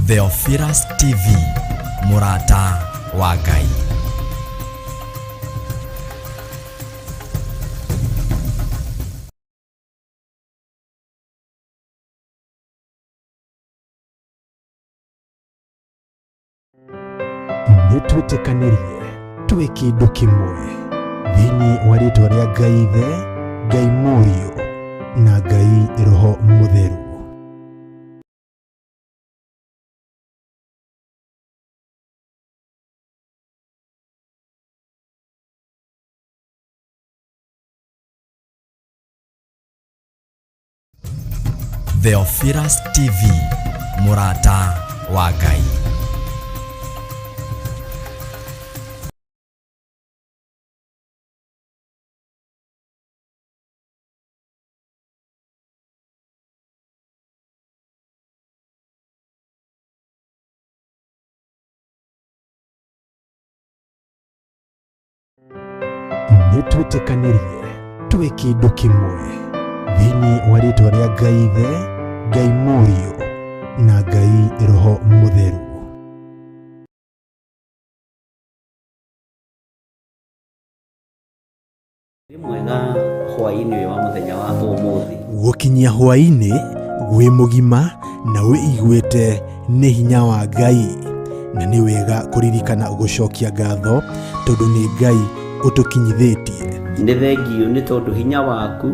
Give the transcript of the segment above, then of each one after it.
Theophilus TV, mũrata wa Ngai. Nĩ twĩtĩkanĩrie twĩ kĩndũ kĩmwe thĩinĩ wa rĩtwa rĩa Ngai Ithe, Ngai Mũriũ na Ngai Roho Mũtheru. Theophilus TV, mũrata wa Ngai. Nĩ twĩtĩkanĩrie twĩ kĩndũ kĩmwe thĩinĩ wa rĩtwa rĩa Ngai Ithe, Ngai Mũriũ na Ngai Roho Mũtheru. Wĩ mwega hwaĩ-inĩ ũyũ wa mũthenya wa ũmũthĩ. Gũkinyia hwaĩ-inĩ wĩ mũgima na wĩiguĩte nĩ hinya wa Ngai, na nĩ wega kũririkana gũcokia ngatho tondũ nĩ Ngai ũtũkinyithĩtie. Nĩ thengiũ nĩ tondũ hinya waku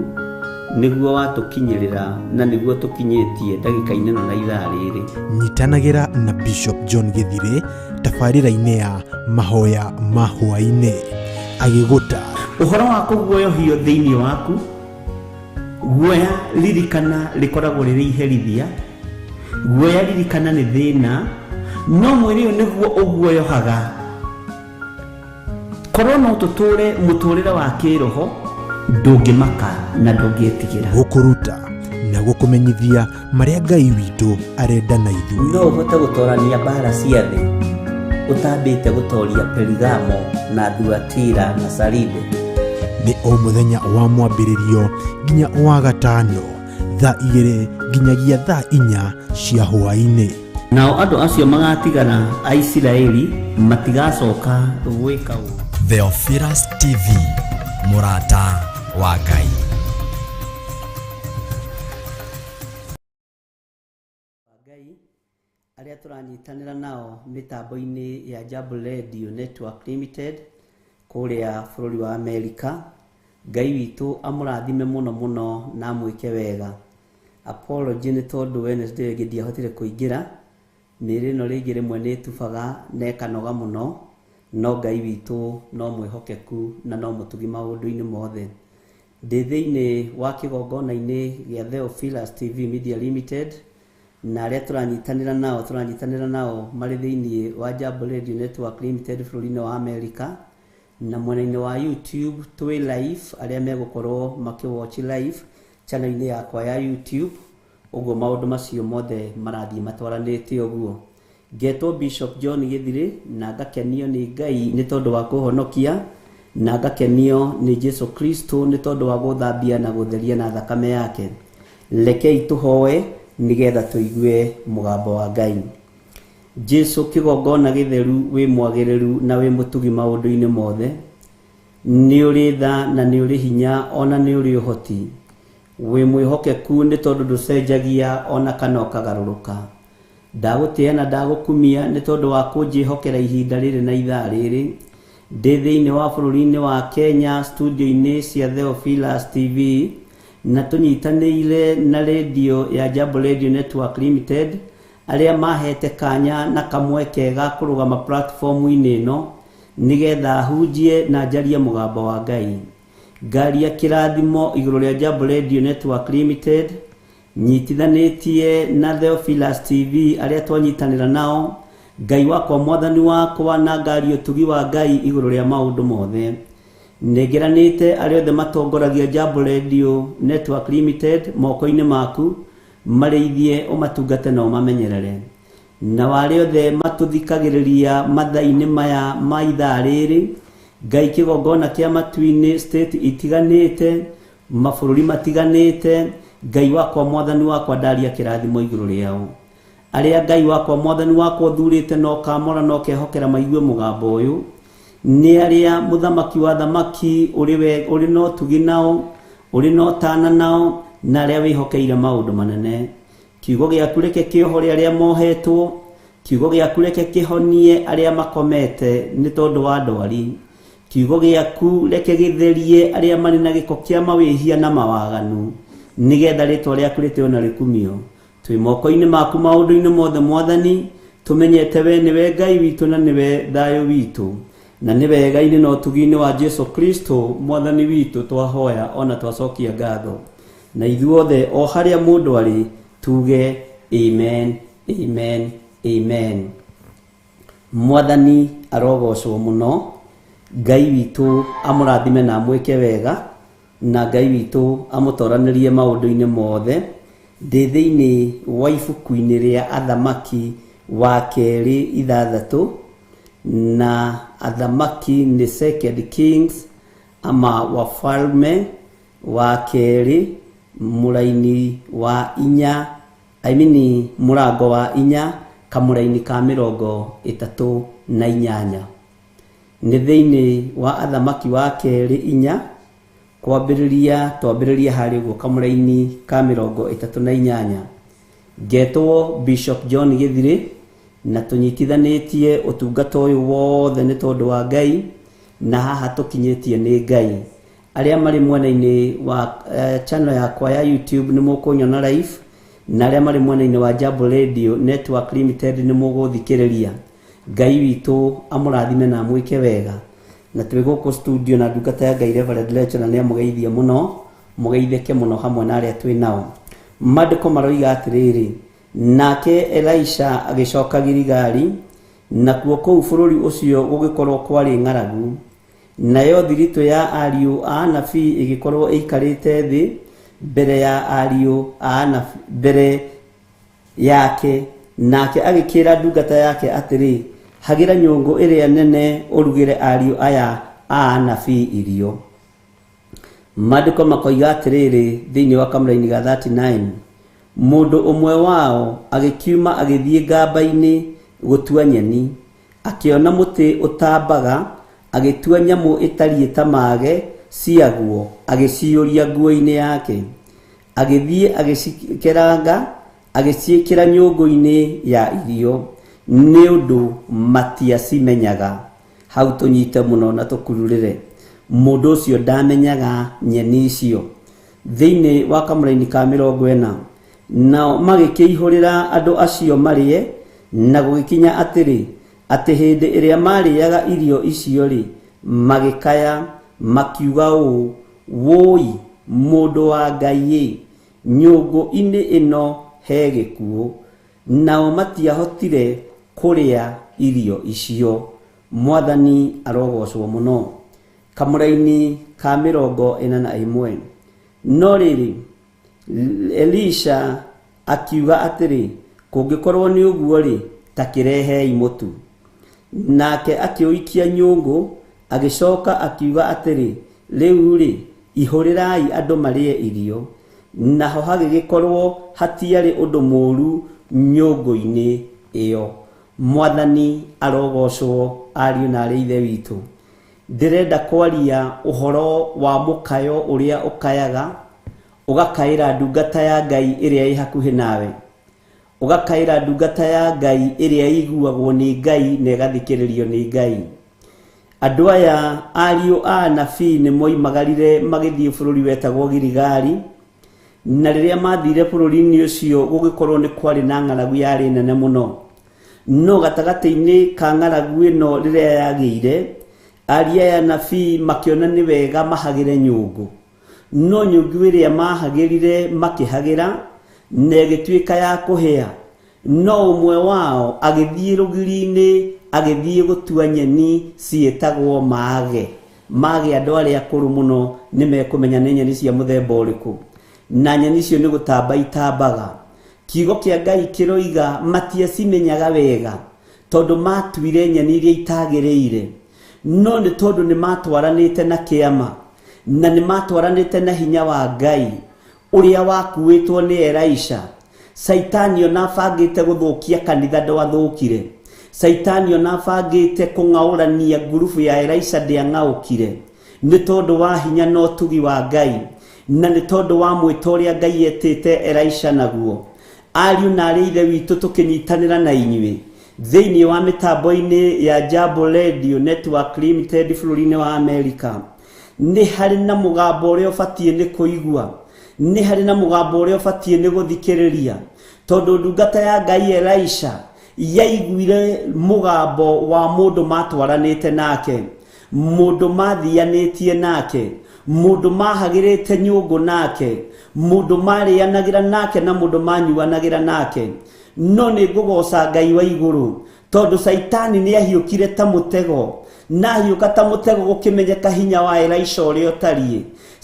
nĩguo watũkinyĩrĩra na nĩguo tũkinyĩtie ndagĩka-inĩ ĩno na ithaa rĩrĩ. Nyitanagĩra na Bishop John Gĩthirĩ tabarĩra-inĩ ya mahoya ma hwaĩ-inĩ agĩgũta Ũhoro wa kũguoyohio thĩinĩ waku, guoya ririkana rĩkoragwo rĩrĩ iherithia, guoya ririkana nĩ thĩna, no mwĩrĩ ũyũ nĩguo ũguoyohaga. Korwo no tũtũre mũtũrĩre wa kĩroho, ndũngĩmaka na ndũngĩtigĩra. Gũkũruta na gũkũmenyithia marĩa Ngai witũ arenda na ithuĩ. No ũhote gũtorania mbara cia thĩ ũtambĩte gũtoria Perigamo na Thuatira na Saride. Nĩ o mũthenya wa mwambĩrĩrio nginya wa gatano thaa 2 nginyagia thaa 4 cia hwaĩ-inĩ. Nao andũ acio magatigara a Isiraeli matigacoka gwĩka ũũ. Theophilus TV, mũrata wa Ngai. Ngai arĩa tũranyitanĩra nao mĩtambo-inĩ ya Jambo Radio Network Limited kũrĩa bũrũri wa Amerika. Ngai witũ amũrathime mũno mũno na amwĩke wega. Apology nĩ tondũ Wednesday ĩngĩ ndiahotire kũingĩra. Mĩĩrĩ ĩno rĩngĩ rĩmwe nĩ ĩtubaga na ĩkanoga mũno, no Ngai witũ no mwĩhokeku na no mũtugi maũndũ-inĩ mothe. Ndĩ thĩinĩ wa kĩgongona-inĩ gĩa Theophilus TV Media Limited, na arĩa tũranyitanĩra nao tũranyitanĩra nao marĩ thĩinĩ wa Jambo Radio Network Limited bũrũri-inĩ wa Amerika, na mwena-inĩ wa YouTube twĩ live, arĩa megũkorwo makĩ watch live channel-inĩ yakwa ya YouTube. Ũguo maũndũ macio mothe marathiĩ matwaranĩte ũguo. Ngetwo Bishop John Gĩthirĩ na ngakenio nĩ Ngai nĩ tondũ wa kũhonokia, na ngakenio nĩ Jesu Kristo nĩ tondũ wa gũthambia na gũtheria na thakame yake. Rekei tũhoe nĩgetha tũigue mũgambo wa Ngai. Jesu kĩgongona gĩtheru, wĩ mwagĩrĩru na wĩ mũtugi maũndũ-inĩ mothe. Nĩ ũrĩ tha na nĩ ũrĩ hinya ona nĩ ũrĩ ũhoti. Wĩ mwĩhokeku nĩ tondũ ndũcenjagia ona kana ũkagarũrũka. Ndagũtĩĩa na ndagũkumia nĩ tondũ wa kũnjĩhokera ihinda rĩrĩ na ithaa rĩrĩ. Ndĩ thĩinĩ wa bũrũri-inĩ wa Kenya studio-inĩ cia Theophilus TV na tũnyitanĩire na radio ya Jambo Radio Network Limited arĩa mahete kanya na kamweke ga kũrũgama platform-inĩ ĩno nĩgetha hunjie na njarie mũgambo wa Ngai. Ngaria kĩrathimo igũrũ rĩa Jambo Radio Network Limited nyitithanĩtie na Theophilus TV arĩa twanyitanĩra nao. Ngai wakwa, mwathani wakwa, na ngaria ũtugi wa Ngai igũrũ rĩa maũndũ mothe. Nengeranĩte arĩa othe matongoragia Jambo Radio Network Limited moko-inĩ maku, marĩithie, ũmatungate na ũmamenyerere. Na arĩa othe matũthikagĩrĩria mathaa-inĩ maya ma ithaa rĩrĩ, Ngai kĩgongona kĩa matu-inĩ, state itiganĩte, mabũrũri matiganĩte, Ngai wakwa, mwathani wakwa, ndaria kĩrathimo igũrũ rĩao. Arĩa Ngai wakwa Mwathani wakwa ũthurĩte na ũkamora na ũkehokera maigue mũgambo ũyũ, nĩ arĩa mũthamaki wa thamaki ũrĩ na ũtugi nao, ũrĩ na ũtana nao, na arĩa wĩhokeire maũndũ manene. Kiugo gĩaku reke kĩohore arĩa mohetwo, kiugo gĩaku reke kĩhonie arĩa makomete nĩ tondũ wa ndwari, kiugo gĩaku reke gĩtherie arĩa marĩ na gĩko kĩa mawĩhia na mawaganu, nĩgetha rĩtwa rĩaku rĩtĩo na rĩkumio. Twĩ moko-inĩ maku maũndũ-inĩ mothe Mwathani, tũmenyete we nĩwe Ngai witũ na nĩwe thayũ witũ, na nĩ wega-inĩ na ũtugi-inĩ wa Jesu Kristo Mwathani witũ twahoya ona twacokia ngatho. Na ithuothe o harĩa mũndũ arĩ tuge amen, amen, amen. Mwathani arogocwo mũno. Ngai witũ amũrathime na amwĩke wega, na Ngai witũ amũtoranĩrie maũndũ-inĩ mothe. Ndĩ thĩinĩ wa ibuku-inĩ rĩa Athamaki wa kerĩ ithathatũ, na Athamaki nĩ Second Kings ama Wafalme wa kerĩ mũraini wa inya, I mean mũrango wa inya kamũraini ka 38. Nĩ thĩinĩ wa Athamaki wa kerĩ inya, kwambĩrĩria twambĩrĩria harĩ ũguo kamũraini ka 38. Ngetwo Bishop John Gĩthirĩ, na tũnyitithanĩtie ũtungata ũyũ wothe nĩ tondũ wa Ngai, na haha tũkinyĩtie nĩ Ngai. Arĩa marĩ mwena-inĩ wa channel yakwa ya YouTube nĩ mũkũnyona live, na arĩa marĩ mwena-inĩ wa Jambo Radio Network Limited nĩ mũgũthikĩrĩria. Ngai witũ amũrathime na amwĩke wega. Na twĩ gũkũ studio na ndungata ya Ngai Reverend Lecho, na nĩ amũgeithie mũno, mũgeithĩke mũno hamwe na arĩa twĩ nao. Maandĩko maroiga atĩrĩrĩ, nake Elisha agĩcoka Giligali, nakuo kũu bũrũri ũcio gũgĩkorwo kwarĩ ng'aragu. Nayo thiritũ ya ariũ a anabii ĩgĩkorwo ĩikarĩte thĩ mbere ya ariũ a anabii, mbere yake. Nake agĩkĩra ndungata yake atĩrĩ, hagĩra nyũngũ ĩrĩa nene ũrugĩre ariũ aya a anabii irio. Maandĩko makoiga atĩrĩrĩ thĩinĩ wa kamũraini ga 39, mũndũ ũmwe wao agĩkiuma agĩthiĩ ngamba-inĩ gũtua nyeni, akĩona mũtĩ ũtambaga, agĩtua nyamũ ĩtariĩ ta mage ciaguo, agĩciyũria nguo-inĩ yake. Agĩthiĩ agĩcikeranga, agĩciĩkĩra nyũngũ-inĩ ya irio, nĩ ũndũ matiacimenyaga. Hau tũnyite mũno na tũkururĩre. Mũndũ ũcio ndamenyaga nyeni icio. Thĩinĩ wa kamũraini ka 40, nao magĩkĩihũrĩra andũ acio marĩe, na gũgĩkinya atĩrĩ, atĩ hĩndĩ ĩrĩa marĩaga irio icio rĩ, magĩkaya makiuga ũũ, wũi mũndũ wa Ngai ĩ, nyũngũ-inĩ ĩno he gĩkuũ. Nao matiahotire kũrĩa irio icio. Mwathani arogocwo mũno. Kamũraini ka 41, no rĩrĩ, Elisha akiuga atĩrĩ, kũngĩkorwo nĩ ũguo rĩ, ta kĩrehei mũtu. Nake akĩũikia nyũngũ, agĩcoka akiuga atĩrĩ, rĩu rĩ, ihũrĩrai andũ marĩe irio. Naho hagĩgĩkorwo hatiarĩ ũndũ mũũru nyũngũ-inĩ ĩyo. Mwathani arogocwo, ariũ na arĩ ithe witũ. Ndĩrenda kwaria ũhoro wa mũkayo ũrĩa ũkayaga, ũgakaĩra ndungata ya Ngai ĩrĩa ĩ hakuhĩ nawe, ũgakaĩra ndungata ya Ngai ĩrĩa ĩiguagwo nĩ Ngai na ĩgathikĩrĩrio nĩ Ngai. Andũ aya ariũ a anabii nĩ moimagarire magĩthiĩ bũrũri wetagwo Giligali, na rĩrĩa mathire bũrũri-inĩ ũcio gũgĩkorwo nĩ kwarĩ na ng'aragu yarĩ nene mũno. No gatagatĩ-inĩ ka ng'aragu ĩno rĩrĩa yagĩire, ariũ aya anabii makĩona nĩ wega mahagĩre nyũngũ. No nyũngũ ĩrĩa mahagĩrire makĩhagĩra, na ĩgĩtuĩka ya kũhĩa. No ũmwe wao agĩthiĩ rũgiri-inĩ, agĩthiĩ gũtua nyeni ciĩtagwo mage. Mage andũ arĩa akũrũ mũno nĩ mekũmenya nĩ nyeni cia mũthemba ũrĩkũ. Na nyeni icio nĩ gũtamba itambaga. Kiugo kĩa Ngai kĩroiga matiacimenyaga wega, tondũ matuire nyeni iria itagĩrĩire. No nĩ tondũ nĩ matwaranĩte na kĩama, na nĩ matwaranĩte na hinya wa Ngai ũrĩa wakuĩtwo nĩ Elisha. Caitani ona abangĩte gũthũkia kanitha ndwathũkire. Caitani ona abangĩte kũng'aũrania ngurubu ya Elisha ndĩang'aũkire, nĩ tondũ wa hinya na ũtugi wa Ngai, na nĩ tondũ wa mwĩto ũrĩa Ngai etĩte Elisha naguo. Ariũ na arĩ ithe witũ tũkĩnyitanĩra na inyuĩ thĩinĩ wa mĩtambo-inĩ ya Jambo Radio Network Limited bũrũri-inĩ wa Amerika, nĩ harĩ na mũgambo ũrĩa ũbatiĩ nĩ kũigua, nĩ harĩ na mũgambo ũrĩa ũbatiĩ nĩ gũthikĩrĩria, tondũ ndungata ya Ngai Elisha yaiguire mũgambo wa mũndũ matwaranĩte nake, mũndũ mathianĩtie nake, mũndũ mahagĩrĩte nyũngũ nake, mũndũ marĩanagĩra nake na mũndũ manyuanagĩra nake. No nĩ ngũgoca Ngai wa igũrũ, tondũ Caitani nĩ ahiũkire ta mũtego, na ahiũka ta mũtego gũkĩmenyeka hinya wa Elisha ũrĩa ũtariĩ.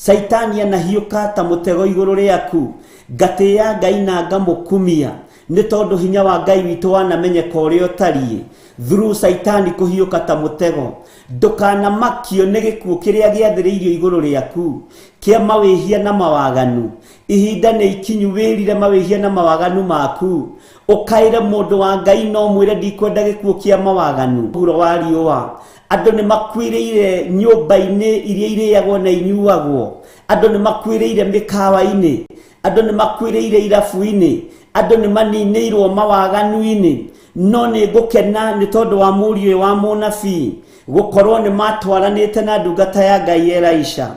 Caitani anahiũka ta mũtego igũrũ rĩaku, ngatĩĩa Ngai na ngamũkumia, nĩ tondũ hinya wa Ngai witũ wanamenyeka ũrĩa ũtariĩ through Caitani kũhiũka ta mũtego. Ndũkanamakio nĩ gĩkuũ kĩrĩa gĩathĩrĩirio igũrũ rĩaku kĩa mawĩhia na mawaganu. Ihinda nĩ ikinyu wĩrire mawĩhia na mawaganu maku, ũkaĩre mũndũ wa Ngai no mwĩre ndikwenda gĩkuũ kĩa mawaganu. Mũhuro wa riũa andũ nĩ makuĩrĩire nyũmba-inĩ iria irĩagwo na inyuagwo, andũ nĩ makuĩrĩire mĩkawa-inĩ, andũ nĩ makuĩrĩire irabu-inĩ, andũ nĩ maninĩirwo mawaganu-inĩ. No nĩ ngũkena nĩ tondũ wa mũriũ wa mũnabii gũkorwo nĩ matwaranĩte na ndungata ya Ngai Elisha.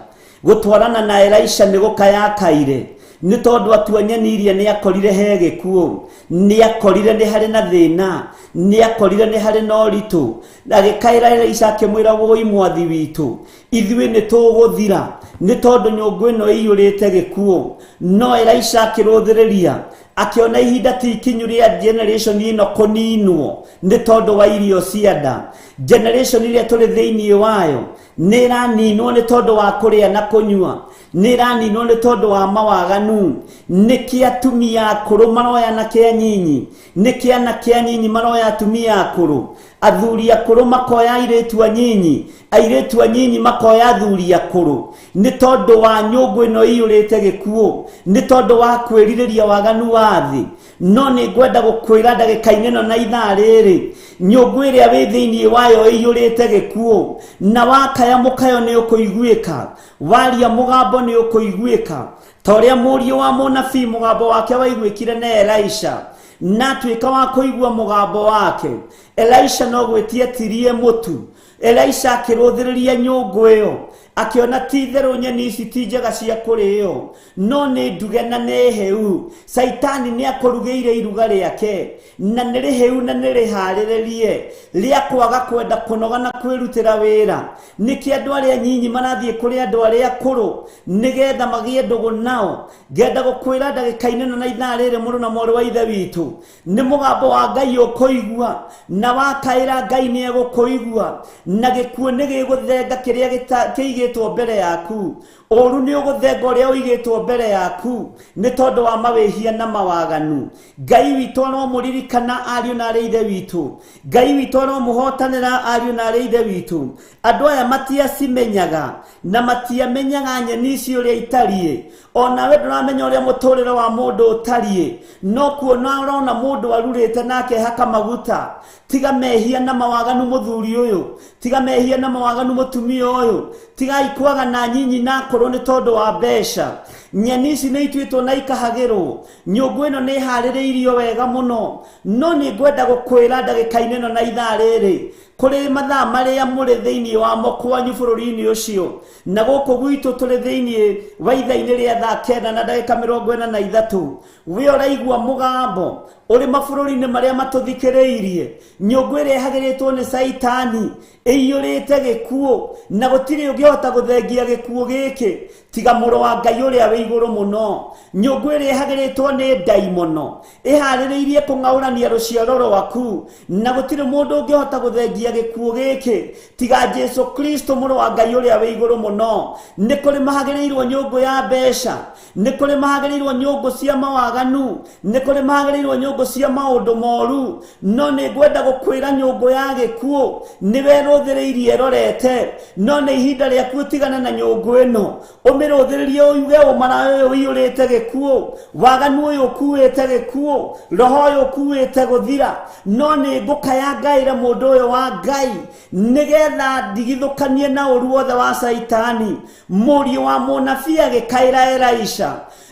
Gũtwarana na Elisha nĩ gũkayakaire, nĩ tondũ atua nyeni iria nĩ akorire he gĩkuũ, nĩ akorire nĩ harĩ na thĩna, nĩ akorire nĩ harĩ na ũritũ. Agĩkaĩra Elisha akĩmwĩra, wũi mwathi witũ, ithuĩ nĩ tũgũthira nĩ tondũ nyũngũ ĩno ĩiyũrĩte gĩkuũ. No Elisha akĩrũthĩrĩria, akĩona ihinda ti ikinyu rĩa generation ĩno kũninwo nĩ tondũ wa irio cia nda. Generation ĩrĩa tũrĩ thĩinĩ wayo nĩ ĩraninwo nĩ tondũ wa kũrĩa na kũnyua, nĩ ĩraninwo nĩ tondũ wa mawaganu. Nĩ kĩa atumia akũrũ maroya na kĩa nyinyi, nĩ kĩa na kĩa nyinyi maroya atumia akũrũ, athuri akũrũ makoya airĩtu anyinyi, airĩtu anyinyi makoya athuri akũrũ, nĩ tondũ wa nyũngũ ĩno ĩiyũrĩte gĩkuũ, nĩ tondũ wa kwĩrirĩria waganu wa thĩ. No nĩ ngwenda gũkwĩra ndagĩka-inĩ ĩno na ithaa rĩrĩ, nyũngũ ĩrĩa wĩ thĩinĩ wayo ĩiyũrĩte gĩkuũ, na wakaya mũkayo nĩ ũkũiguĩka, waria mũgambo nĩ ũkũiguĩka, ta ũrĩa mũriũ wa mũnabii mũgambo wake waiguĩkire na Elisha, na atuĩka wa kũigua mũgambo wake. Elisha no gwĩtia tirie mũtu. Elisha akĩrũthĩrĩria nyũngũ ĩyo, akĩona ti itherũ nyeni ici ti njega cia kũrĩo, no nĩ nduge na nĩ hĩu. Caitani nĩ akũrugĩire iruga rĩake, na nĩ rĩhĩu na nĩ rĩharĩrĩrie, rĩa kwaga kwenda kũnoga na kwĩrutĩra wĩra. Nĩkĩ andũ arĩa nyinyi marathiĩ kũrĩ andũ arĩa akũrũ nĩgetha magĩe ndũgũ nao? Ngenda gũkwĩra ndagĩka-inĩ ĩno na ithaa rĩrĩ, mũrũ na mwarĩ wa ithe witũ, nĩ mũgambo wa Ngai ũkũigua, na wakaĩra Ngai nĩ egũkũigua, na gĩkuũ nĩ gĩgũthenga kĩrĩa kĩigĩtwo mbere yaku. Ũũru nĩ ũgũthenga ũrĩa ũigĩtwo mbere yaku nĩ tondũ wa mawĩhia na mawaganu. Ngai witũ aromũririkana ariũ na arĩ ithe witũ, Ngai witũ aromũhotanĩra ariũ na arĩ ithe witũ. Andũ aya matiacimenyaga na matiamenyaga nyeni ici ũrĩa itariĩ. Onawe ndũramenya ũrĩa mũtũrĩre wa mũndũ ũtariĩ, no kuona ũrona mũndũ arurĩte na akehaka maguta. Tiga mehia na mawaganu mũthuri ũyũ, tiga mehia na mawaganu mũtumia ũyũ, tigai kwaga na nyinyi na akũrũ nĩ tondũ wa mbeca. Nyeni ici nĩ ituĩtwo na ikahagĩrwo, nyũngũ ĩno nĩ ĩharĩrĩirio wega mũno. No nĩ ngwenda gũkwĩra ndagĩka-inĩ ĩno na ithaa rĩrĩ, kũrĩ mathaa marĩa mũrĩ thĩinĩ wamo kwanyu bũrũri-inĩ ũcio, na gũkũ gwitũ tũrĩ thĩinĩ wa ithaa-inĩ rĩa thaa 9 na ndagĩka 43, we ũraigua mũgambo ũrĩ mabũrũri-inĩ marĩa matũthikĩrĩirie, nyũngũ ĩrĩa ĩhagĩrĩtwo nĩ Caitani ĩiyũrĩte gĩkuũ, na gũtirĩ ũngĩhota gũthengia gĩkuũ gĩkĩ tiga mũrũ wa Ngai ũrĩa wĩ igũrũ mũno. Nyũngũ ĩrĩa ĩhagĩrĩtwo nĩ ndaimono ĩharĩrĩirie kũng'aũrania rũciaro rwaku, na gũtirĩ mũndũ ũngĩhota gũthengia gĩkuũ gĩkĩ tiga Jesu Kristo mũrũ wa Ngai ũrĩa wĩ igũrũ mũno. Nĩ kũrĩ mahagĩrĩirwo nyũngũ ya mbeca, nĩ kũrĩ mahagĩrĩirwo nyũngũ cia mawaganu, nĩ kũrĩ mahagĩrĩirwo nyũngũ cia maũndũ moru. No nĩ ngwenda gũkwĩra nyũngũ ya gĩkuũ nĩwe ĩrũthĩrĩirie ĩrorete, no nĩ ihinda rĩaku ũtigane na nyũngũ ĩno, ũmĩtige. Ũmĩrũthĩrĩrie uge ũmaraya ũyũ ũiyũrĩte gĩkuũ, waganu ũyũ ũkuĩte gĩkuũ, roho ũyũ ũkuĩte gũthira. No nĩ ngũkaya ngaĩre mũndũ ũyũ wa Ngai nĩgetha ndigithũkanie na ũru wothe wa Caitani. Mũriũ wa mũnabii agĩkaĩra Elisha.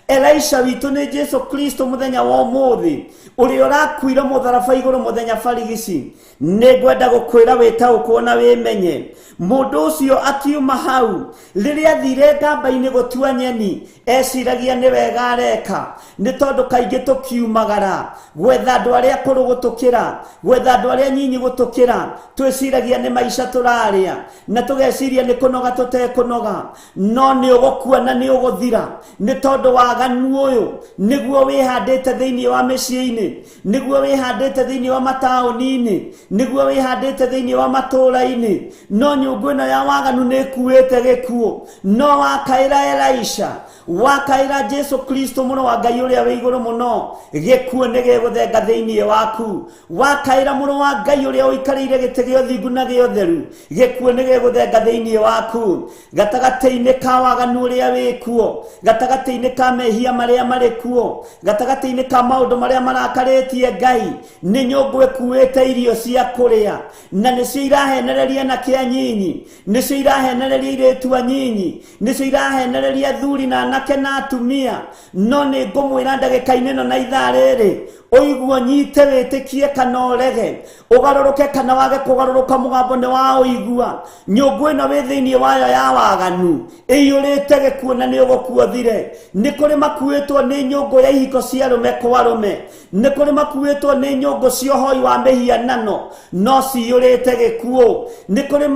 Elisha witũ nĩ Jesu Kristo mũthenya wa ũmũthĩ ũrĩa ũrakuire mũtharaba igũrũ mũthenya barigici. Nĩ ngwenda gũkwĩra wĩtaũkwo na wĩmenye. Mũndũ ũcio akiuma hau rĩrĩa athire ngamba-inĩ gũtua nyeni, eciragia nĩ wega areka, nĩ tondũ kaingĩ tũkiumagara gwetha andũ arĩa akũrũ gũtũkĩra, gwetha andũ arĩa nyinyi gũtũkĩra, twĩciragia nĩ maica tũrarĩa na tũgeciria nĩ kũnoga tũtekũnoga, no nĩ ũgũkua na nĩ ũgũthira, nĩ tondũ waganu ũyũ nĩguo wĩhandĩte thĩinĩ wa mĩciĩ-inĩ, nĩguo wĩhandĩte thĩinĩ wa mataũni-inĩ, nĩguo wĩhandĩte thĩinĩ wa matũũra-inĩ. No nyũngũ ĩno ya waganu nĩ ĩkuĩte gĩkuũ. No wakaĩra Elisha, wakaĩra Jesu Kristo mũrũ wa Ngai ũrĩa wĩ igũrũ mũno, gĩkuũ nĩ gĩgũthenga thĩinĩ waku. Wakaĩra mũrũ wa Ngai ũrĩa ũikarĩire gĩtĩ gĩa ũthingu na gĩa ũtheru, gĩkuũ nĩ gĩgũthenga thĩinĩ waku. Gatagatĩ-inĩ ka waganu ũrĩa wĩ kuo, gatagatĩ-inĩ ka mehia marĩa marĩ kuo, gatagatĩ-inĩ ka maũndũ marĩa marakarĩtie Ngai, nĩ nyũngũ ĩkuĩte irio cia kũrĩa, na nĩcio irahenereria anake anyinyi, nĩcio irahenereria airĩtu anyinyi, nĩcio irahenereria athuri na anake na atumia. No nĩ ngũmwĩra ndagĩka-inĩ ĩno na ithaa rĩrĩ, ũiguo nyite wĩtĩkie kana ũrege, ũgarũrũke kana wage kũgarũrũka, mũgambo nĩ wa ũigua. Nyũngũ ĩno wĩ thĩinĩ wayo ya waganu ĩiyũrĩte gĩkuũ na nĩ ũgũkua ũthire. Nĩ kũrĩ makuĩtwo nĩ nyũngũ ya ihiko cia arũme kwa arũme, nĩ kũrĩ makuĩtwo nĩ nyũngũ cia ũhoi wa mĩhianano no ciyũrĩte gĩkuũ. Nĩ kũrĩ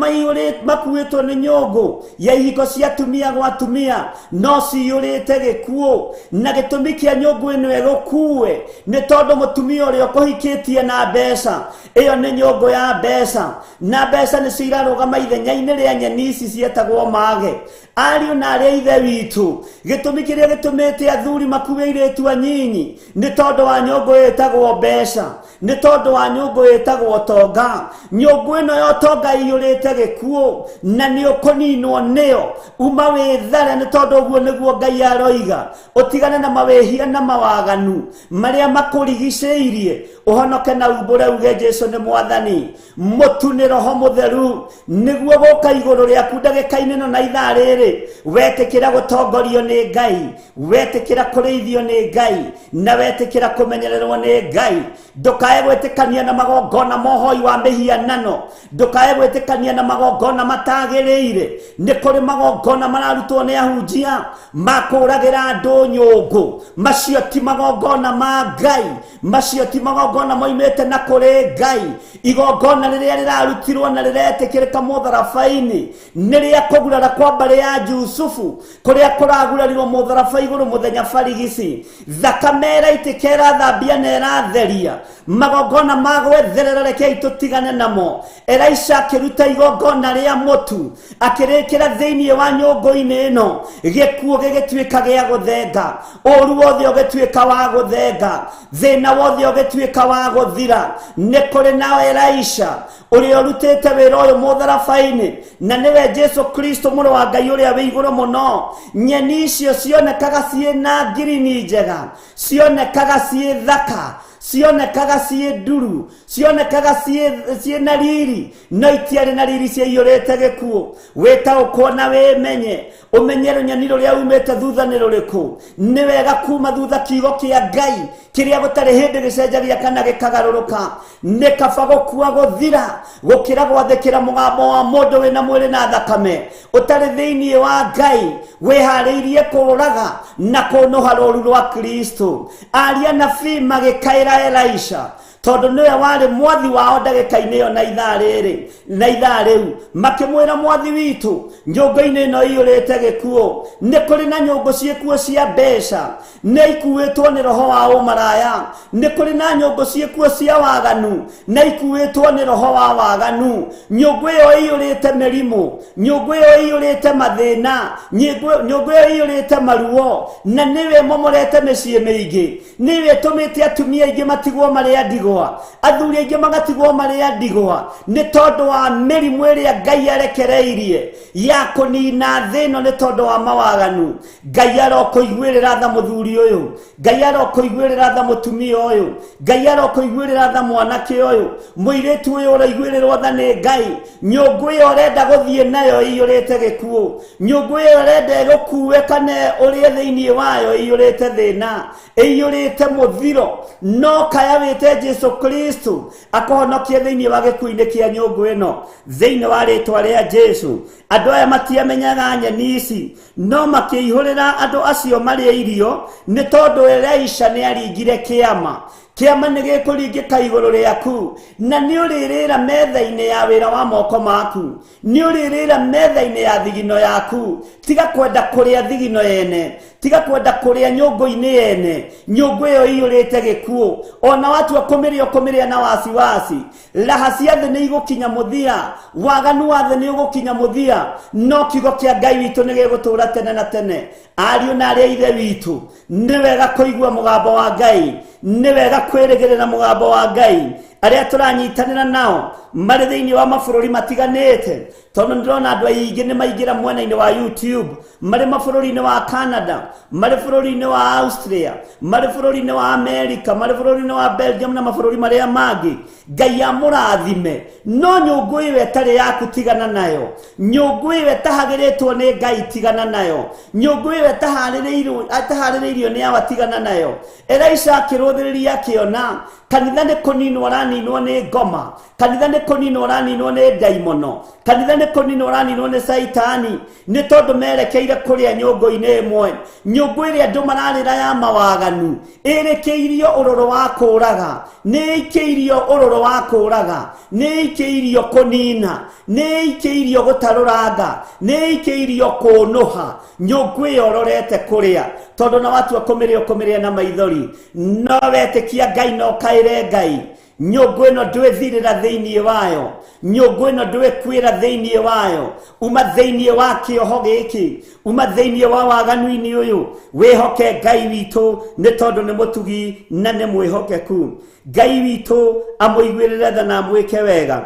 makuĩtwo nĩ nyũngũ ya ihiko cia atumia gwa atumia no ciyũrĩte gĩkuũ. Na gĩtũmi kĩa nyũngũ ĩno ĩgũkue nĩ tondũ mũtumia ũrĩa ũkũhikĩtie na mbeca, ĩyo nĩ nyũngũ ya mbeca, na mbeca nĩcio irarũgama ithenya-inĩ rĩa nyeni ici cietagwo mage. Ariũ na arĩa ithe witũ, gĩtũmi kĩrĩa gĩtũmĩte athuri makue airĩtu anyinyi nĩ tondũ wa nyũngũ ĩtagwo mbeca, nĩ tondũ wa nyũngũ ĩtagwo ũtonga. Nyũngũ ĩno ya ũtonga ĩiyũrĩte gĩkuũ na nĩ ũkũninwo nĩyo. Uma wĩthare, nĩ tondũ ũguo nĩguo Ngai aroiga. Ũtigane na mawĩhia na mawaganu marĩa makũrigicĩirie, ũhonoke na umbũre uge Jesu nĩ Mwathani. Mũtu nĩ Roho Mũtheru nĩguo gũka igũrũ rĩaku ndagĩka-inĩ ĩno na ithaa rĩrĩ. Wetĩkĩra gũtongorio nĩ Ngai, wetĩkĩra kũrĩithio nĩ Ngai, na wetĩkĩra kũmenyererwo nĩ Ngai. Ndũkae gwĩtĩkania na magongona ma ũhoi wa mĩhianano, ndũkae gwĩtĩkania na magongona matagĩrĩire. Nĩ kũrĩ magongona mararutwo nĩ ahunjia makũragĩra andũ nyũngũ, macio ti magongona ma Ngai, macio ti magongona moimĩte na kũrĩ Ngai. Igongona rĩrĩa rĩrarutirwo na rĩretĩkĩrĩka mũtharaba-inĩ nĩ rĩa kũgurara kwa mbarĩ ya Jusufu, kũrĩa kũragurarirwo mũtharaba igũrũ mũthenya barigici. Thakame ĩraitĩka ĩrathambia na ĩratheria. Magongona ma gwetherera rekei tũtigane namo. Elisha akĩruta igongona rĩa mũtu akĩrĩkĩra thĩinĩ wa nyũngũ-inĩ ĩno, gĩkuũ gĩgĩtuĩka gĩa gũthenga, ũru wothe ũgĩtuĩka wa gũthenga, thĩna wothe ũgĩtuĩka wa gũthira. Nĩ kũrĩ na Elisha ũrĩa ũrutĩte wĩra ũyũ mũtharaba-inĩ, na nĩwe Jesu Kristo mũrũ wa Ngai ũrĩa wĩ igũrũ mũno. Nyeni icio cionekaga ciĩ na ngirini njega, cionekaga ciĩ thaka, cionekaga ciĩ nduru, cionekaga ciĩ na riri, no itiarĩ na riri, ciaiyũrĩte gĩkuũ. Wĩtaũkwo na wĩmenye, ũmenye rũnyeni rũrĩa umĩte thutha nĩ rũrĩkũ. Nĩ wega kuma thutha kiugo kĩa Ngai kĩrĩa gũtarĩ hĩndĩ gĩcenjagia kana gĩkagarũrũka. Nĩ kaba gũkua gũthira gũkĩra gwathĩkĩra mũgambo wa mũndũ wĩna mwĩrĩ na thakame ũtarĩ thĩinĩ wa Ngai, wĩharĩirie kũũraga na kũnũha rũũru rwa Kristo. Aria nabii magĩkaĩra Elisha tondũ nĩwe warĩ mwathi wao ndagĩka-inĩ ĩyo na ithaa rĩrĩ na ithaa rĩu, makĩmwĩra mwathi witũ, nyũngũ-inĩ ĩno ĩiyũrĩte gĩkuũ. Nĩ kũrĩ na nyũngũ ciĩkuo cia mbeca, nĩ ikuĩtwo nĩ roho wa ũmaraya. Nĩ kũrĩ na nyũngũ ciĩkuo cia waganu, na ikuĩtwo nĩ roho wa waganu. Nyũngũ ĩyo ĩiyũrĩte mĩrimũ, nyũngũ ĩyo ĩiyũrĩte mathĩna, nyũngũ ĩyo ĩiyũrĩte maruo, na nĩwe ĩmomorete mĩciĩ mĩingĩ, nĩwe ĩtũmĩte atumia aingĩ matigwo marĩ a ndigwa. ndigwa, athuri aingĩ magatigwo marĩ a ndigwa nĩ tondũ wa mĩrimũ ĩrĩa Ngai arekereirie ya kũnina thĩ ĩno nĩ tondũ wa mawaganu. Ngai arokũiguĩrĩra tha mũthuri ũyũ, Ngai arokũiguĩrĩra tha mũtumia ũyũ, Ngai arokũiguĩrĩra tha mwanake ũyũ, mũirĩtu ũyũ ũraiguĩrĩrwo tha nĩ Ngai. Nyũngũ ĩyo ũrenda gũthiĩ nayo ĩiyũrĩte gĩkuũ, nyũngũ ĩyo ũrenda ĩgũkue kana ũrĩe thĩinĩ wayo ĩiyũrĩte thĩna, ĩiyũrĩte mũthiro. No kaya wĩte Jesu Kristo akũhonokie thĩinĩ wa gĩkuũ-inĩ kĩa nyũngũ ĩno thĩinĩ wa rĩtwa rĩa Jesu. Andũ aya matiamenyaga nyeni ici, no makĩihũrĩra andũ acio marĩe irio nĩ tondũ Elisha nĩ aringire kĩama. Kĩama nĩ gĩkũringĩka igũrũ rĩaku, na nĩ ũrĩrĩra metha-inĩ ya wĩra wa moko maku, nĩ ũrĩrĩra metha-inĩ ya thigino yaku. Tiga kwenda kũrĩa thigino yene, tiga kwenda kũrĩa nyũngũ-inĩ yene, nyũngũ ĩyo ĩiyũrĩte gĩkuũ. Ona watua kũmĩrĩa ũkũmĩrĩa na wasiwasi. Raha cia thĩ nĩ igũkinya mũthia, waganu wa thĩ nĩ ũgũkinya mũthia, no kiugo kĩa Ngai witũ nĩ gĩgũtũũra tene na tene. Ariũ na arĩa ithe witũ, nĩ wega kũigua mũgambo wa Ngai, nĩ wega kwĩrĩgĩrĩra mũgambo wa Ngai. Arĩa tũranyitanĩra nao marĩ thĩinĩ wa mabũrũri matiganĩte, tondũ ndĩrona andũ aingĩ nĩ maingĩra mwena-inĩ wa YouTube, marĩ mabũrũri-inĩ wa Canada, marĩ bũrũri-inĩ wa Austria, marĩ bũrũri-inĩ wa America, marĩ bũrũri-inĩ wa Belgium na mabũrũri marĩa mangĩ. Ngai amũrathime. No nyũngũ ĩyo ĩtarĩ yaku tigana nayo, nyũngũ ĩyo ĩtahagĩrĩtwo nĩ Ngai tigana nayo, nyũngũ ĩyo ĩtaharĩrĩirio nĩ awa tigana nayo. Elisha akĩrũthĩrĩria akĩona kanitha nĩ kũninwo ũraninwo nĩ ngoma, kanitha nĩ kũninwo ũraninwo nĩ ndaimono, kanitha nĩ kũninwo ũraninwo nĩ caitani, nĩ tondũ merekeire kũrĩa nyũngũ-inĩ ĩmwe. Nyũngũ ĩrĩa andũ mararĩra ya mawaganu ĩrĩkĩirio ũrũrũ wa kũũraga, nĩ ĩikĩirio ũrũrũ wa kũũraga, nĩ ĩikĩirio kũnina, nĩ ĩikĩirio gũtarũranga, nĩ ĩikĩirio kũnũha. Nyũngũ ĩyo ũrorete kũrĩa, tondũ na watua kũmĩrĩa ũkũmĩrĩa na maithori. No wetĩkia Ngai na ũkaĩre Ngai, nyũngũ ĩno ndwĩthirĩra thĩinĩ wayo, nyũngũ ĩno ndwĩkuĩra thĩinĩ wayo. Uma thĩinĩ wa kĩoho gĩkĩ, uma thĩinĩ wa waganu-inĩ ũyũ, wĩhoke Ngai witũ nĩ tondũ nĩ mũtugi na nĩ mwĩhokeku. Ngai witũ amũiguĩrĩre tha na amwĩke wega.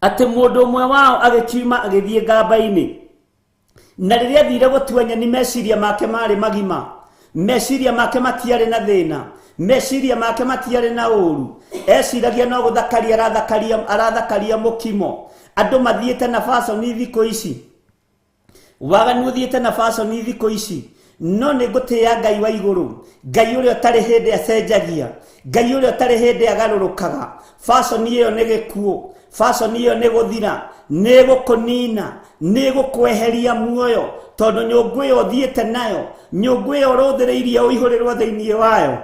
Atĩ mũndũ ũmwe wao agĩkiuma agĩthiĩ ngamba-inĩ, na rĩrĩa athire gũtua nyeni meciria make marĩ magima, meciria make matiarĩ na thĩna, meciria make matiarĩ na ũru. Eciragia no gũthakaria arathakaria mũkimo. Andũ mathiĩte na fashion thikũ ici, waganu ũthiĩte na fashion thikũ ici. No nĩ ngũtĩĩa Ngai wa igũrũ, Ngai ũrĩa ũtarĩ hĩndĩ acenjagia, Ngai ũrĩa ũtarĩ hĩndĩ agarũrũkaga. Fashion ĩyo nĩ gĩkuũ, fashion ĩyo nĩ gũthira, nĩ gũkũnina, nĩ gũkweheria muoyo, tondũ nyũngũ ĩyo ũthiĩte nayo, nyũngũ ĩyo ũrũthĩrĩirie ũihũrĩrwo thĩinĩ wayo,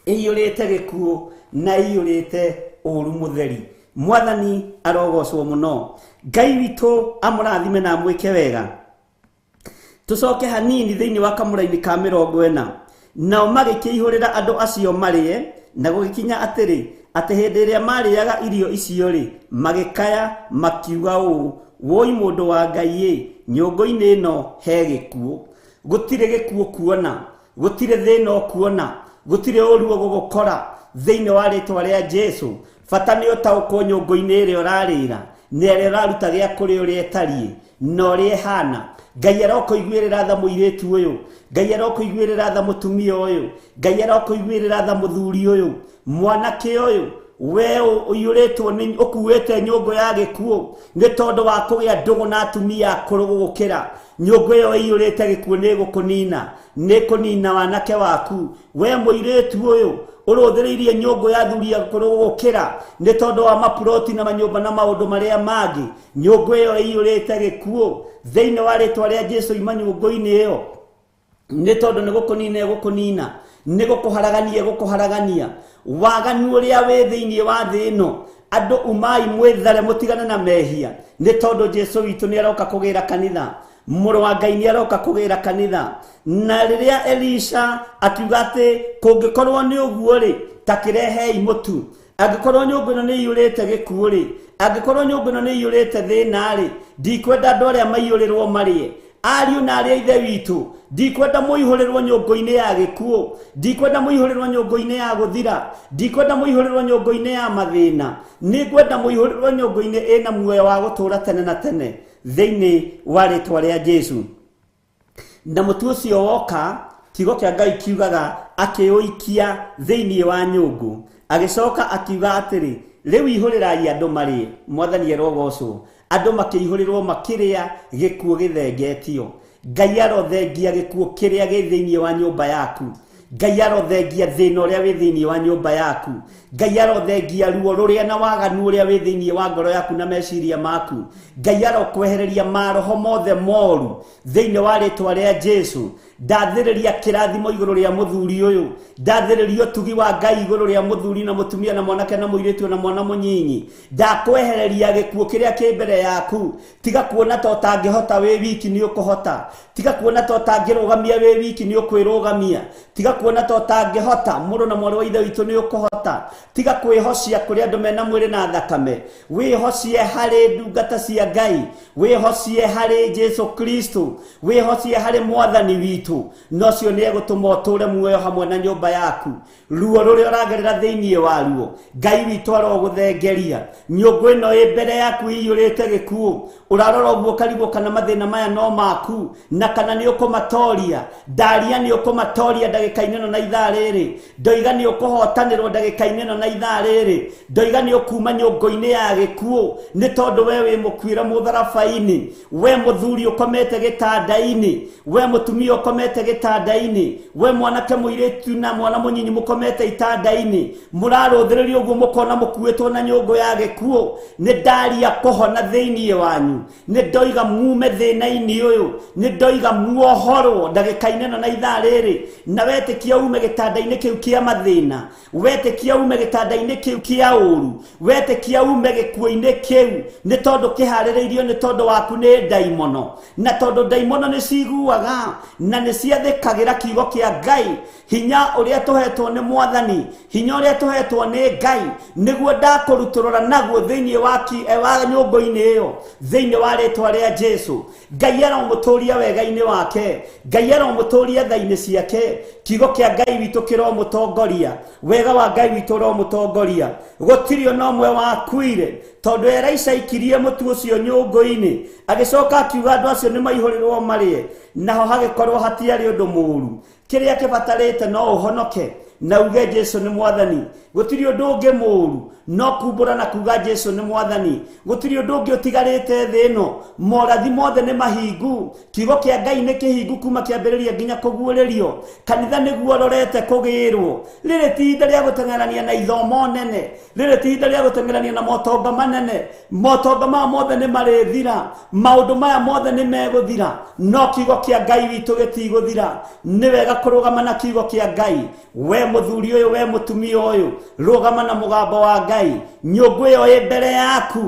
ĩiyũrĩte gĩkuũ na ĩiyũrĩte ũũru mũtheri. Mwathani arogocwo mũno. Ngai witũ amũrathime na amwĩke wega. Tũcoke hanini thĩinĩ wa kamũra-inĩ ka 40. Nao magĩkĩihũrĩra andũ acio marĩe, na gũgĩkinya atĩrĩ, atĩ hĩndĩ ĩrĩa marĩaga irio icio rĩ, magĩkaya makiuga ũũ, woi mũndũ wa Ngai ĩ, nyũngũ-inĩ ĩno he gĩkuũ. Gũtirĩ gĩkuũ kuona, gũtirĩ thĩna ũkuona, gũtirĩ ũũru ũgũgũkora thĩinĩ wa rĩtwa rĩa Jesu. Bata nĩ ũtaũkwo nyũngũ-inĩ ĩrĩa ũrarĩra, na ĩrĩa ũraruta gĩa kũrĩa ũrĩa ĩtariĩ na ũrĩa ĩhana. Ngai arokũiguĩrĩra tha mũirĩtu ũyũ, Ngai arokũiguĩrĩra tha mũtumia ũyũ, Ngai arokũiguĩrĩra tha mũthuri ũyũ, mwanake ũyũ. We ũiyũrĩtwo nĩ ũkuĩte nyũngũ ya gĩkuũ nĩ tondũ wa kũgĩa ndũgũ na atumia akũrũ gũgũkĩra. Nyũngũ ĩyo ĩiyũrĩte gĩkuũ nĩ ĩgũkũnina, nĩ ĩkũnina wanake waku. We mũirĩtu ũyũ ũrũthĩrĩirie nyũngũ ya athuri akũrũ gũgũkĩra nĩ tondũ wa mapuroti na manyũmba na maũndũ marĩa mangĩ, nyũngũ ĩyo ĩiyũrĩte gĩkuũ thĩinĩ wa rĩtwa rĩa Jesu. Ima nyũngũ-inĩ ĩyo nĩ tondũ nĩ gũkũnina ĩgũkũnina, nĩ gũkũharagania ĩgũkũharagania. Waganu ũrĩa wĩ thĩinĩ wa thĩ ĩno, andũ umai mwĩthare mũtigane na mehia, nĩ tondũ Jesu witũ nĩ aroka kũgĩra kanitha, mũrũ wa Ngai nĩ aroka kũgĩra kanitha. Na rĩrĩa Elisha akiuga atĩ kũngĩkorwo nĩ ũguo rĩ, ta kĩrehei mũtu. Angĩkorwo nyũngũ ĩno nĩ ĩiyũrĩte gĩkuũ rĩ, angĩkorwo nyũngũ ĩno nĩ ĩiyũrĩte thĩna rĩ, ndikwenda andũ arĩa maiyũrĩrwo marĩe. Ariũ na arĩa ithe witũ, ndikwenda mũihũrĩrwo nyũngũ-inĩ ya gĩkuũ, ndikwenda mũihũrĩrwo nyũngũ-inĩ ya gũthira, ndikwenda mũihũrĩrwo nyũngũ-inĩ ya mathĩna, nĩngwenda mũihũrĩrwo nyũngũ-inĩ ĩna muoyo wa gũtũũra tene na tene thĩinĩ wa rĩtwa rĩa Jesũ. Na mũtu ũcio woka, kiugo kĩa Ngai kiugaga akĩũikia thĩinĩ wa nyũngũ, agĩcoka akiuga atĩrĩ, rĩu ihũrĩrai andũ marĩe. Mwathani arogocwo. Andũ makĩihũrĩrwo makĩrĩa gĩkuũ gĩthengetio. Ngai arothengia gĩkuũ kĩrĩa gĩ thĩinĩ wa nyũmba yaku. Ngai arothengia thĩna ũrĩa wĩ thĩinĩ wa nyũmba yaku. Ngai arothengia ruo rũrĩa na waganu ũrĩa wĩ thĩinĩ wa ngoro yaku na meciria maku. Ngai arokwehereria maroho mothe moru thĩinĩ wa rĩtwa rĩa Jesũ. Ndathĩrĩria kĩrathimo igũrũ rĩa mũthuri ũyũ, ndathĩrĩria ũtugi wa Ngai igũrũ rĩa mũthuri na mũtumia na mwanake na mũirĩtu na mwana mũnyinyi. Ndakwehereria gĩkuũ kĩrĩa kĩ mbere yaku. Tiga kuona ta ũtangĩhota wĩ wiki, nĩ ũkũhota. Tiga kuona ta ũtangĩrũgamia wĩ wiki, nĩ ũkwĩrũgamia. Tiga kuona ta ũtangĩhota, mũrũ na mwarĩ wa ithe witũ, nĩ ũkũhota. Tiga kwĩhocia kũrĩ andũ mena mwĩrĩ na thakame. Wĩhocie harĩ ndungata cia Ngai, wĩhocie harĩ Jesũ Kristo, wĩhocie harĩ mwathani witũ, na ũcio nĩ egũtũma ũtũũre muoyo hamwe na nyũmba yaku. Ruo rũrĩa ũragerera thĩinĩ wa ruo, Ngai witũ arogũthengeria. Nyũngũ ĩno ĩ mbere yaku ĩiyũrĩte gĩkuũ, ũrarora ũguo ũkarigwo kana mathĩna maya no maku na kana nĩ ũkũmatoria. Ndaria nĩ ũkũmatoria ndagĩka-inĩ ĩno na ithaa rĩrĩ. Ndoiga nĩ ũkũhotanĩrwo ndagĩka-inĩ ĩno na ithaa rĩrĩ. Ndoiga nĩ ũkuma nyũngũ-inĩ ya gĩkuũ, nĩ tondũ we wĩ mũkuĩre mũtharaba-inĩ. We mũthuri ũkomete gĩtanda-inĩ, we mũtumia ũkomete gĩtanda-inĩ, we mwanake mũirĩtu na mwana mũnyinyi mũkomete itanda-inĩ, mũrarũthĩrĩria ũguo mũkona mũkuĩtwo na nyũngũ ya gĩkuũ. Nĩ ndaria kũhona thĩinĩ wanyu, nĩ ndoiga mume thĩna-inĩ ũyũ, nĩ ndoiga muohorwo ndagĩka-inĩ ĩno na ithaa rĩrĩ. Na wetĩkia ume gĩtanda-inĩ kĩu kĩa mathĩna, wetĩkia ume gĩtanda-inĩ kĩu kĩa ũru, wetĩkia ume gĩkuũ-inĩ kĩu, nĩ tondũ kĩharĩrĩirio nĩ tondũ waku nĩ ndaimono. Na tondũ ndaimono nĩ ciguaga na nĩ ciathĩkagĩra kiugo kĩa Ngai, hinya ũrĩa tũhetwo nĩ mwathani, hinya ũrĩa tũhetwo nĩ Ngai, nĩguo ndakũrutũrũra naguo thĩinĩ wa nyũngũ-inĩ ĩyo, thĩinĩ wa rĩtwa rĩa Jesũ. Ngai aromũtũria wega-inĩ wake, Ngai aromũtũria tha-inĩ ciake. Kiugo kĩa Ngai witũ kĩromũtongoria, wega wa Ngai witũ ũromũtongoria. Gũtirĩ ona ũmwe wakuire, tondũ Elisha aikirie mũtu ũcio nyũngũ-inĩ, agĩcoka akiuga andũ acio nĩ maihũrĩrwo marĩe, naho hagĩkorwo hatiarĩ ũndũ mũũru. Kĩrĩa kĩbatarĩte no ũhonoke na uge Jesũ nĩ mwathani. Gũtirĩ ũndũ ũngĩ mũũru no kumbũra na kuga Jesũ nĩ mwathani. Gũtirĩ ũndũ ũngĩ ũtigarĩte thĩ ĩno. Morathi mothe nĩ mahingu. Kiugo kĩa Ngai nĩ kĩhingu kuma kĩambĩrĩria nginya kũguũrĩrio. Kanitha nĩguo ũrorete kũgĩrwo. Rĩrĩ ti ihinda rĩa gũteng'erania na ithomo nene, rĩrĩ ti ihinda rĩa gũteng'erania na motonga manene. Motonga maya mothe nĩ marĩthira, maũndũ maya mothe nĩ megũthira, no kiugo kĩa Ngai witũ gĩtigũthira. Nĩ wega kũrũgama na kiugo kĩa Ngai. We mũthuri ũyũ, we mũtumia ũyũ, rũgama na mũgambo wa Ngai. Nyũngũ ĩyo ĩ mbere yaku,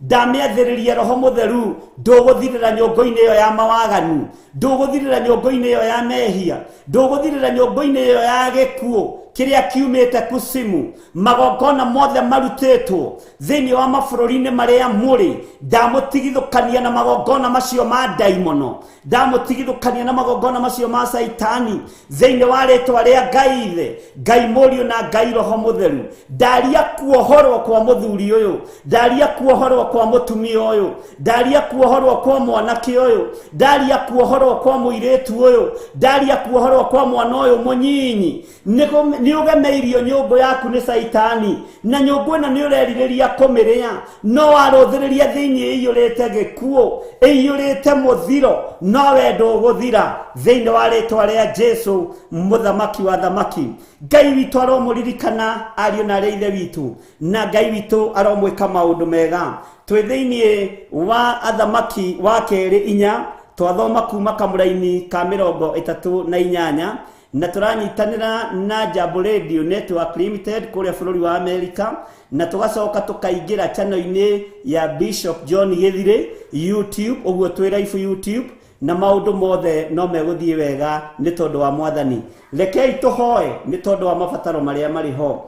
ndamĩathĩrĩria Roho Mũtheru. Ndũgũthirĩra nyũngũ-inĩ ĩyo ya mawaganu, ndũgũthirĩra nyũngũ-inĩ ĩyo ya mehia, ndũgũthirĩra nyũngũ-inĩ ĩyo ya gĩkuũ kĩrĩa kiumĩte kusimu. Magongona mothe marutĩtwo thĩinĩ wa mabũrũri-inĩ marĩa mũrĩ, ndamũtigithũkania na magongona macio ma ndaimono, ndamũtigithũkania na magongona macio ma Caitani, thĩinĩ wa rĩtwa rĩa Ngai Ithe, Ngai Mũriũ na Ngai Roho Mũtheru. Ndaria kuohorwo kwa mũthuri ũyũ, ndaria kuohorwo kwa mũtumia ũyũ, ndaria kuohorwo kwa mwanake ũyũ, ndaria kuohorwo kwa mũirĩtu ũyũ, ndaria kuohorwo kwa mwana ũyũ mũnyinyi. Nĩ ũgemeirio nyũngũ yaku nĩ Caitani, na nyũngũ ĩno nĩ ũrerirĩria kũmĩrĩa, no warũthĩrĩria thĩinĩ ĩiyũrĩte gĩkuũ, ĩiyũrĩte mũthiro, no we ndũgũthira thĩinĩ wa rĩtwa rĩa Jesũ, mũthamaki wa thamaki. Ngai witũ aromũririkana ariũ na arĩa ithe witũ, na Ngai witũ aromwĩka maũndũ mega. Twĩ thĩinĩ wa athamaki wa kerĩ inya, twathoma kuma kamũraini ka 38, na tũranyitanĩra na Jambo Radio Network Limited kũrĩa bũrũri wa Amerika, na tũgacoka tũkaingĩra channel-inĩ ya Bishop John Gĩthirĩ YouTube, ũguo twĩ live YouTube, na maũndũ mothe no megũthiĩ wega nĩ tondũ wa mwathani. Rekei tũhoe nĩ tondũ wa mabataro marĩa marĩ ho.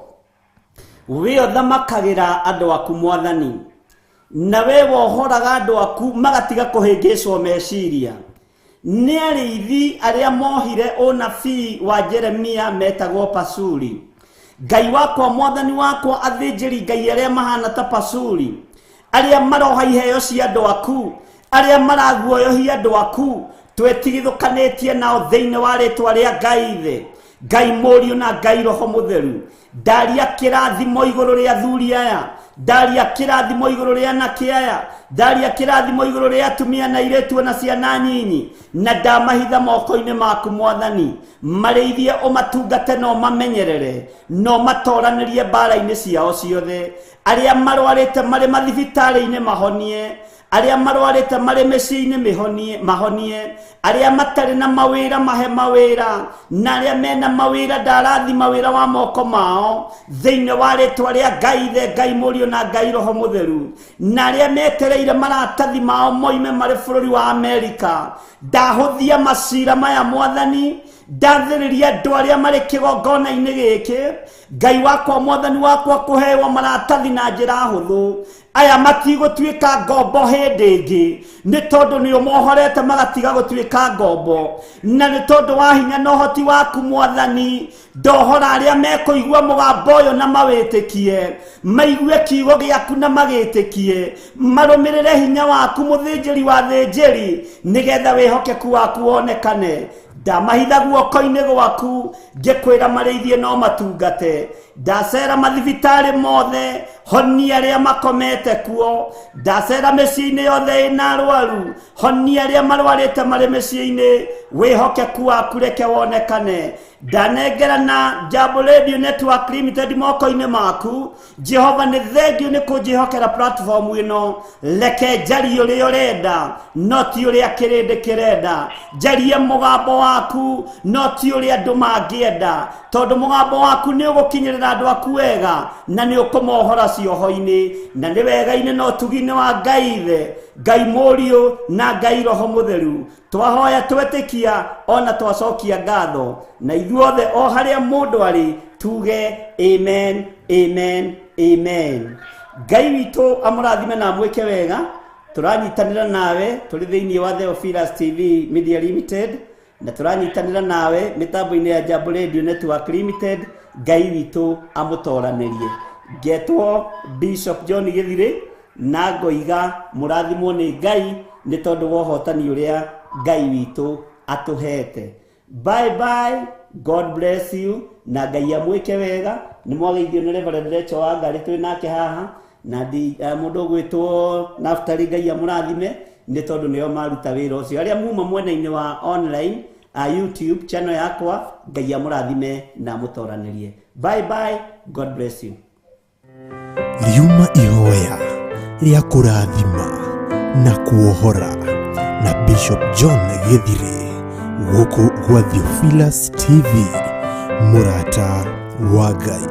We ũthamakagĩra andũ aku mwathani, na we wohoraga andũ aku magatiga kũhĩngĩcwo meciria. Nĩ arĩithi arĩa mohire ũnabii wa Jeremia metagwo Pasuri. Ngai wakwa, mwathani wakwa, athĩnjĩri Ngai arĩa mahana ta Pasuri, arĩa maroha iheo cia andũ aku, arĩa maraguoyohia andũ aku, twetigithũkanĩtie nao thĩinĩ wa rĩtwa rĩa Ngai Ithe, Ngai Mũriũ na Ngai Roho Mũtheru. Ndaria kĩrathimo igũrũ rĩa athuri aya, ndaria kĩrathimo igũrũ rĩa anake aya, ndaria kĩrathimo igũrũ rĩa atumia na airĩtu na ciana nyinyi, na ndamahitha moko-inĩ maku mwathani. Marĩithie, ũmatungate na ũmamenyerere, na ũmatoranĩrie mbara-inĩ ciao ciothe. Arĩa marwarĩte marĩ mathibitarĩ-inĩ mahonie, arĩa marwarĩte marĩ mĩciĩ-inĩ mĩhonie, mahonie, arĩa matarĩ na mawĩra mahe mawĩra, na arĩa mena mawĩra ndarathima wĩra wa moko mao thĩinĩ wa rĩtwa rĩa Ngai Ithe, Ngai Mũriũ na Ngai Roho Mũtheru. Na arĩa metereire maratathi mao moime marĩ bũrũri wa Amerika, ndahũthia macira maya mwathani, ndathĩrĩria andũ arĩa marĩ kĩgongona-inĩ gĩkĩ. Ngai wakwa, mwathani wakwa, kũhewa maratathi na njĩra hũthũ. Aya matigũtuĩka ngombo hĩndĩ ĩngĩ, nĩ tondũ nĩ ũmohorete magatiga gũtuĩka ngombo, na nĩ tondũ wa hinya na ũhoti waku mwathani. Ndohora arĩa mekũigua mũgambo ũyũ na mawĩtĩkie, maigue kiugo gĩaku na magĩtĩkie, marũmĩrĩre hinya waku mũthĩnjĩri wa thĩnjĩri, nĩgetha wĩhokeku waku wonekane. Ndamahitha guoko-inĩ gwaku, ngĩkwĩra marĩithie no matungate. Ndacera mathibitarĩ mothe, honia arĩa makomete kuo. Ndacera mĩciĩ-inĩ yothe ĩna arwaru, honia arĩa marwarĩte marĩ mĩciĩ-inĩ. Wĩhokeku waku reke wonekane. Ndanengerana Jambo Radio Network Limited moko-inĩ maku Jehova, nĩ thengiũ nĩ kũnjĩhokera platform ĩno. Reke njarie ũrĩa ũrenda, no ti ũrĩa kĩrĩndĩ kĩrenda. Njarie mũgambo waku, no ti ũrĩa andũ mangĩenda, tondũ mũgambo waku nĩ ũgũkinyĩrĩra andũ aku wega na nĩ ũkũmohora cioho-inĩ, na nĩ wega-inĩ na ũtugi-inĩ wa Ngai Ithe, Ngai Mũriũ na Ngai Roho Mũtheru. Twahoya, twetĩkia, ona twacokia ngatho, na ithuothe o harĩa mũndũ arĩ tuge amen, amen, amen. Ngai witũ amũrathime na amwĩke wega. Tũranyitanĩra nawe tũrĩ thĩinĩ wa Theophilus TV Media Limited, na tũranyitanĩra nawe mĩtambo-inĩ ya Jambo Radio Network Limited. Ngai witũ amũtoranĩrie. Ngetwo Bishop John Gĩthirĩ, na ngoiga mũrathimwo nĩ Ngai nĩ tondũ wa ũhotani ũrĩa Ngai witũ atũhete. Bye bye, God bless you, na Ngai amwĩke wega. Nĩ mwageithio nĩ Reverend Rachel Wangari, twĩ nake haha na ndi mũndũ ũgwĩtwo Naftali. Ngai amũrathime nĩ tondũ nĩo maruta wĩra ũcio. Arĩa muma mwena-inĩ wa online, YouTube channel yakwa, Ngai amũrathime na amũtoranĩrie. Bye bye, God bless you. Riuma ihoya rĩa kũrathima na kuohora na Bishop John Gĩthirĩ, gũkũ gwa Theophilus TV, mũrata wa Ngai.